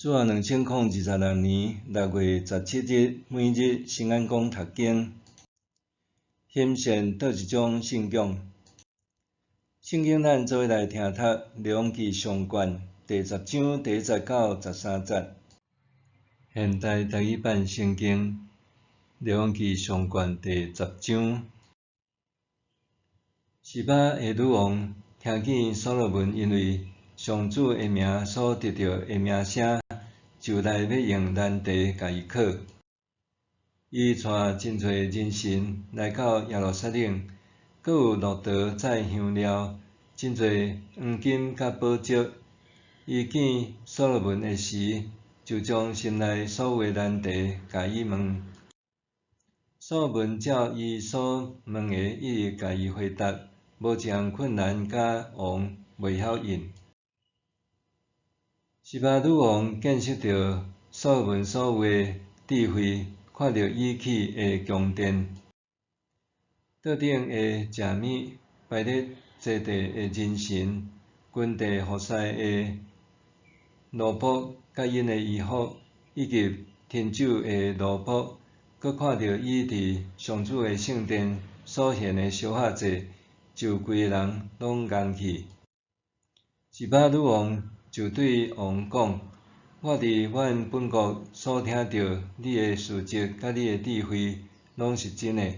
主後2026年6月17日，每日新眼光讀經，欣羨佗一章聖經。聖經咱做伙來聽讀《列王紀上卷》第十章第1節到13節。現代台語版聖經《列王紀上卷》第十章。示巴的女王聽見所羅門因為上主的名所得著的名聲，就來欲用難題共伊考。伊帶真濟人臣來到耶路撒冷，閣有駱駝載香料，真濟黃金佮寶石。伊見所羅門的時，就將心內所有的難題共伊問。所羅門照伊所問的一一共伊回答，無一項困難佮王袂曉應。示巴女王見識著所羅門所有的智慧，看著伊起的宮殿，桌頂的食物，排列坐地的人臣，軍隊服侍的奴僕，佮𪜶的衣服，以及佯酒的奴僕，閣看著伊佇上主的聖殿所獻的燒火祭，就規个人攏戇去。示巴女王就對王講：我佇阮本國所聽著你的事蹟佮你的智慧，攏是真的。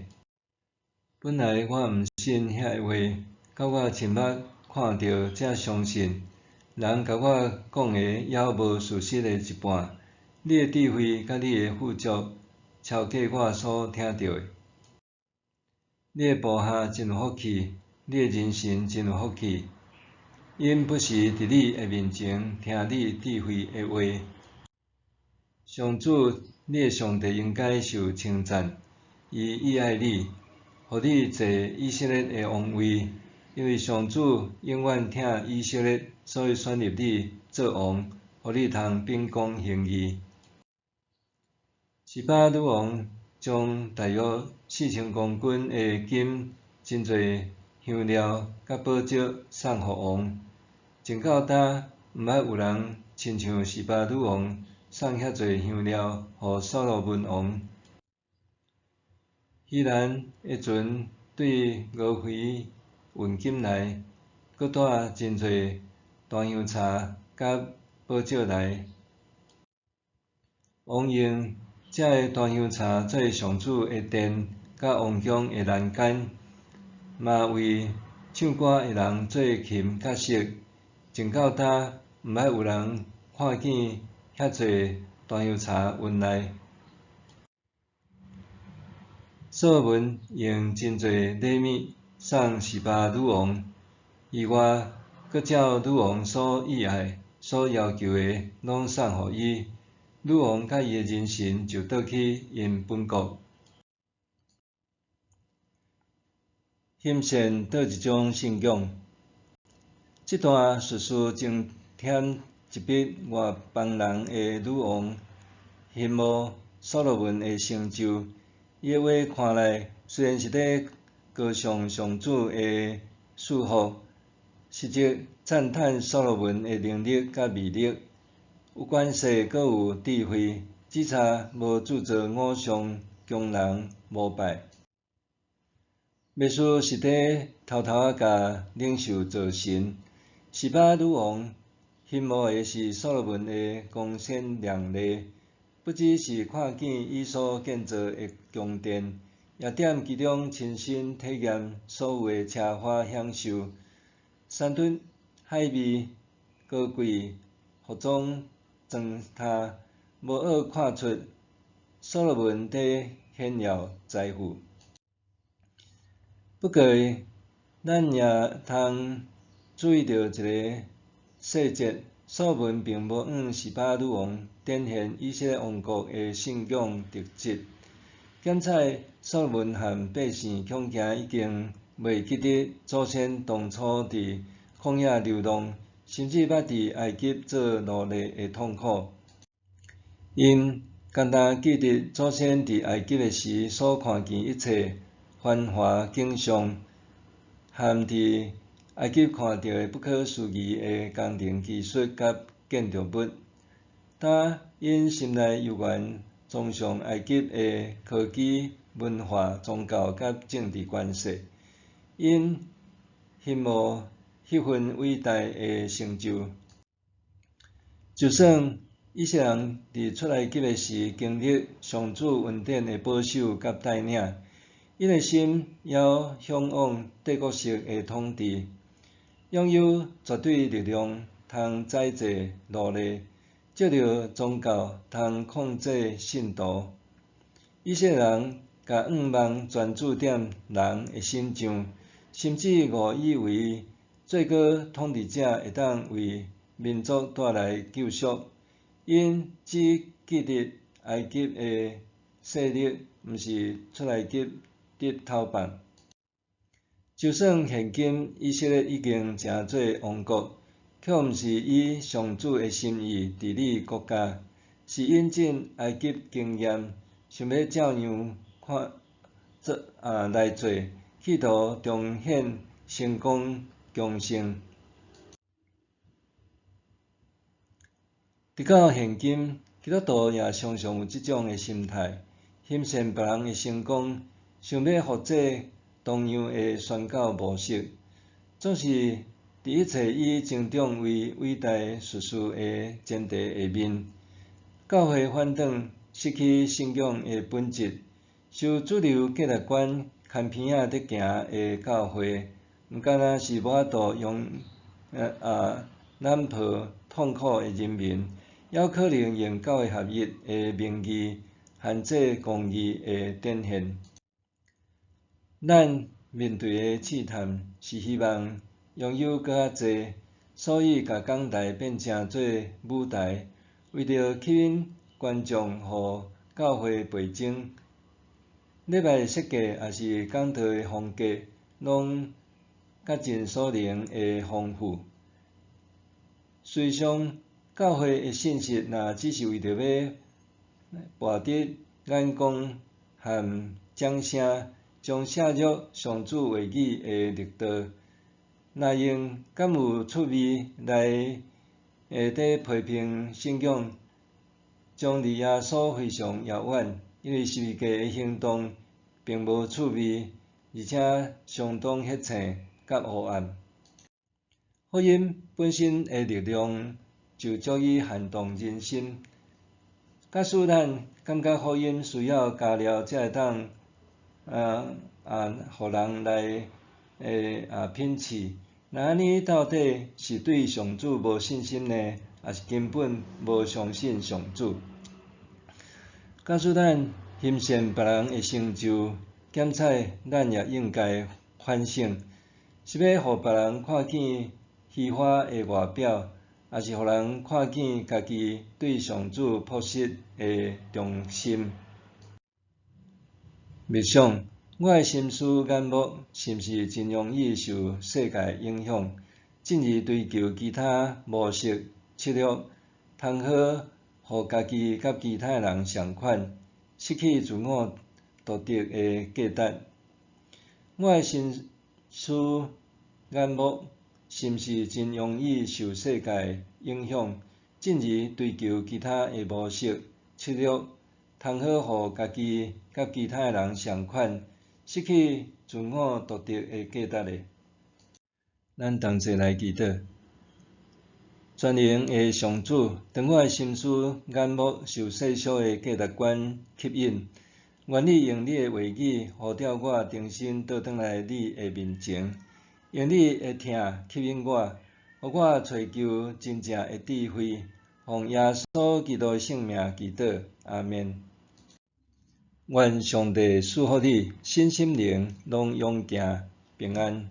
本來我毋信遐个話，到我親目看著才相信。人共我講的猶無事實的一半。你的智慧佮你的富足，超過我所聽著的。你的部下真有福氣，你的人臣真有福氣。𪜶不時佇你的面前聽你智慧的話。上主，你的上帝應該受稱讚，伊喜愛你，予你坐以色列的王位，因為上主永遠疼以色列，所以選立你做王，予你通秉公行義。示巴女王將大約4000公斤的金、真濟香料佮寶石送予王。直到今，毋捌有人親像示巴女王送遐濟香料予所羅門王。希蘭的船對俄斐運金來，閣帶真濟檀香柴佮寶石來。王用這个檀香柴做上主的殿佮王宮的欄杆，嘛為唱歌的人做琴佮瑟。直到今，毋捌有人看見遐濟檀香柴運來。所羅門用真濟禮物送示巴女王，以外，閣照女王所喜愛、所要求的，攏送予伊。女王佮伊的人臣就倒去𪜶本國。欣羨佗一章聖經？這段敘事增添一筆外邦人的女王羨慕所羅門的成就。伊的話看來雖然是咧歌頌上主的賜福，實則讚嘆所羅門的能力佮魅力，有權勢閣有智慧，只差無鑄造偶像供人膜拜。袂輸是咧偷偷仔共領袖造神。示巴女王羨慕的是所羅門的光鮮亮麗，不只是看見伊所建造的宮殿，也踮其中親身體驗所有的奢華享受。山珍海味、高貴服裝裝束，無愛看出所羅門佇炫耀財富。不過，咱也通注意著一个細節：所羅門並無向示巴女王展現以色列王國的信仰特質。檢採所羅門和百姓恐驚已經袂記得祖先當初佇曠野流浪，甚至捌佇埃及做奴隸的痛苦。𪜶干焦記得祖先佇埃及的時所看見一切繁華景象，和佇埃及看著的不可思議的工程技術佮建築物。但𪜶心內猶原崇尚埃及的科技、文化、宗教佮政治權勢。𪜶羨慕彼份偉大的成就。就算以色列人佇出埃及的時經歷上主恩典的保守佮帶領，𪜶的心猶嚮往帝國式的統治，擁有絕對力量通宰制奴隸，藉著宗教通控制信徒。以色列人共願望專注佇人的身上，甚至誤以為最高統治者會當為民族帶來救贖。𪜶只記得埃及的勢力，毋是出埃及得頭放。就算現今以色列已經成做王國，卻毋是以上主的心意治理國家，是引進埃及經驗，想欲照樣看做來做，企圖重現成功強盛。直到現今，基督徒也常常有這種的心態，欣羨別人的成功，想欲複製同樣的宣教模式，總是佇一切以增長為偉大事事的前提下面，教會反轉失去信仰的本質，受主流價值觀牽鼻仔佇行的教會，毋敢若是無法度用攬抱痛苦的人民，猶可能用教會合一的名義限制公義的展現。咱面對的試探是希望擁有閣較濟，所以共講台變成做舞台，為著吸引觀眾予教會倍增。禮拜的設計抑是講道的風格，攏閣盡所能的豐富。事實上，教會的信息若只是為著欲博得眼光和掌聲，將削弱上主話語的力道。若用敢有趣味來佇批評信仰，將離耶穌非常遙遠，因為十字架的行動並無趣味，而且相當血腥佮黑暗。福音本身的力量就足以撼動人心。假使咱感覺福音需要加料才會當予人來品試，那按呢到底是對上主無信心呢，抑是根本無相信上主？假使咱欣羨別人的成就，檢採咱也應該反省，是欲予別人看見虛華的外表，抑是予人看見家己對上主樸實的忠心？默想，我的心思眼目是毋是真容易受世界影響，進而追求其他模式策略，通好予家己佮其他人仝款，失去自我獨特的價值？我的心思眼目是毋是真容易受世界影響，進而追求其他的模式策略，通好予家己佮其他人仝款，失去自我獨特的價值呢？咱同齊來祈禱。全能的上主，當我的心思眼目受世俗的價值觀吸引，願你用你的話語呼召我重新倒轉來你的面前，用你的疼吸引我，予我揣求真正的智慧。奉耶穌基督的聖名祈禱，阿們。願上帝賜福你，身心靈攏勇健平安。